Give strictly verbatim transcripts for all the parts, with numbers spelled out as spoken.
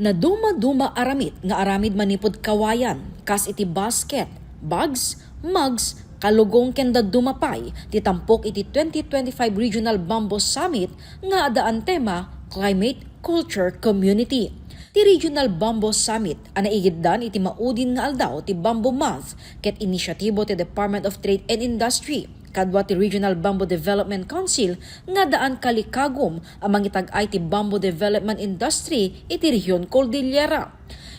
Nadumaduma a ramid nga aramid manipud kawayan, kas iti basket, bags, mugs, kalugong ken dadduma pay ti tampok iti twenty twenty-five Regional Bamboo Summit nga addaan tema Climate Culture Community. Ti Regional Bamboo Summit a naigiddan iti maudin nga aldaw ti Bamboo Month ket inisyatibo ti Department of Trade and Industry kadua ti Regional Bamboo Development Council nga addaan kalikagum a mangitag-ay ti bamboo development industry iti Region Cordillera.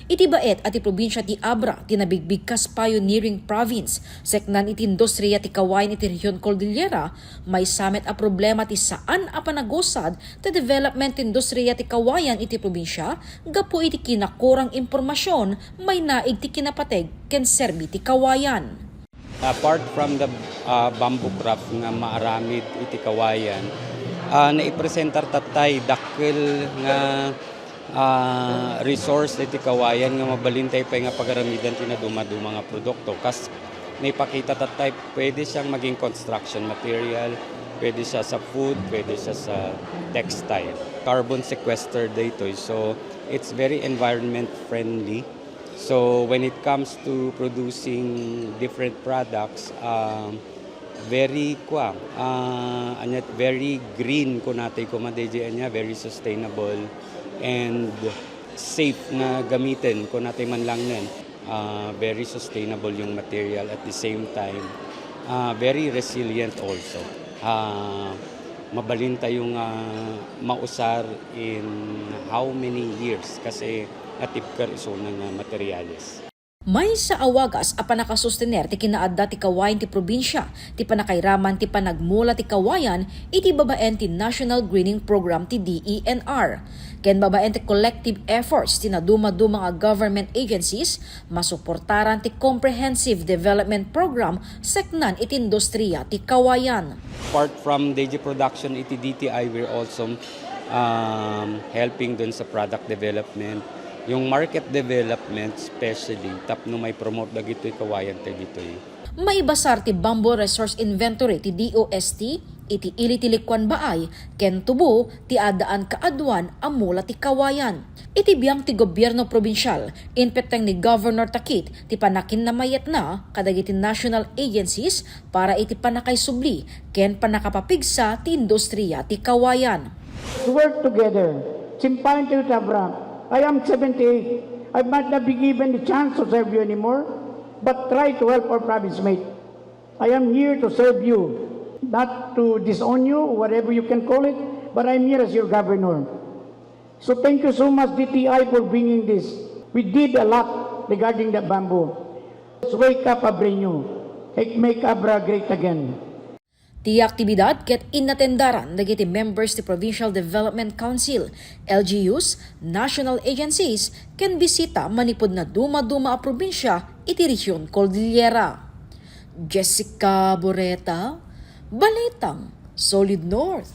Iti baet a ti probinsia ti Abra ti nabigbig kas pioneering province seknan iti industriya ti kawayan iti Region Cordillera, maysa met a problema ti saan a panagusad ti development ti industriya ti kawayan iti probinsia gapu iti kinakurang impormasion mainaig ti kinapateg ken serbi ti kawayan. Apart from the, ah, bamboo craft nga maaramid iti kawayan, ah, naipresentar tattay dakkel nga, ah, resource iti kawayan nga mabalin tayo pay nga pagaramidan ti nadumaduma nga produkto. Kas naipakita tattay, pwede siyang maging construction material, pwede siya sa food, pwede siya sa textile. Carbon sequester daytoy, so it's very environment friendly. So when it comes to producing different products, um, very kwa, ah, anya, very green ko natay ko madaydi anya, very sustainable and safe nga gamiten ko natay manlangnen. Ah, very sustainable yung material at the same time, ah, very resilient also. Ah, mabalin tayo nga mausar in how many years kasi natibker isuna nga materyales. Maysa a wagas a pannakasustener ti kinaadda ti kawayan ti probinsia, ti pannakairaman ti panagmula ti kawayan iti babaen ti National Greening Program ti D E N R. Ken babaen ti collective efforts ti nadumaduma nga government agencies, masuportaran ti Comprehensive Development Program seknan iti industriya ti kawayan. Apart from D G Production, iti D T I, we're also, um, helping dun sa product development, yung market development especially, tapno may promote dagitoy kawayan dagitoy. Maibasar ti Bamboo Resource Inventory ti D O S T iti ili ti Likwan Baay ken Tubo ti addaan kaaduan a mula ti kawayan. Iti biang ti gobierno probinsial, inpetteng ni Governor Takit ti pannakinnamaetna kadagiti national agencies para iti pannakaisubli ken pannakapapigsa ti industriya ti kawayan. Let's work together. Simpayan tayo ti Abra. I am seventy-eight. I might not be given the chance to serve you anymore, but try to help our province mate. I am here to serve you, not to disown you, whatever you can call it, but I'm here as your governor. So thank you so much, D T I, for bringing this. We did a lot regarding the bamboo. Let's wake up, Abreño. Make, make Abra great again. Ti aktibidad ket innatendaran dagiti members ti Provincial Development Council, L G Us, national agencies, ken bisita manipud nadumaduma a probinsia iti Region Cordillera. Jessica Boreta, Balitang Solid North.